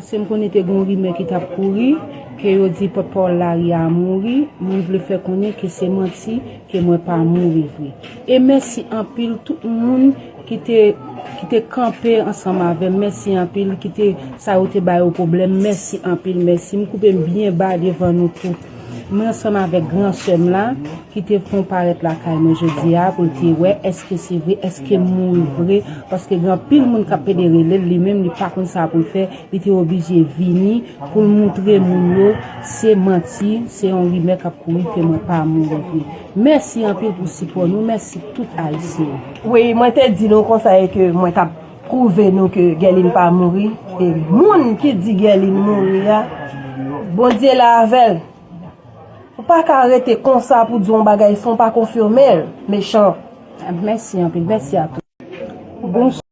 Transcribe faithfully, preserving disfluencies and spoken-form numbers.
Paske m konnen te gen yon rimè ki t ap kouri, ke yo di pòtpawòl lari a mouri, mwen vle fè konnen ke se manti, ke mwen pa mouri vre. E mèsi anpil tout moun ki te, ki te kanpe ansanm avè m, mèsi anpil, ki te, sa yo te ba yo pwoblèm, mèsi anpil, mèsi. M koupe m byen ba devan nou tout. Mwen ansanm avèk gran sè m la, ki te fon parèt lakay mwen jodi a pou l te wè èske se vre, èske m mouri vre, paske gen anpil moun k ap pede rele l, li menm li pa konn sa pou l fè, li te oblije vini pou l moutre moun yo se manti, se yon rimè k ap kouri ke mwen pa mouri vre. Mèsi anpil pou sipò nou, mèsi tout Ayisyen. Wi, mwen te di nou konsa e ke mwen t ap pwouve nou ke Guerline pa mouri. E moun ki di Guerline mouri a, Bondye la avè l. Ou pa ka rete konsa pou di yon bagay san w pa konfime l, mechan. Mèsi anpil, mèsi a tout. Bonswa.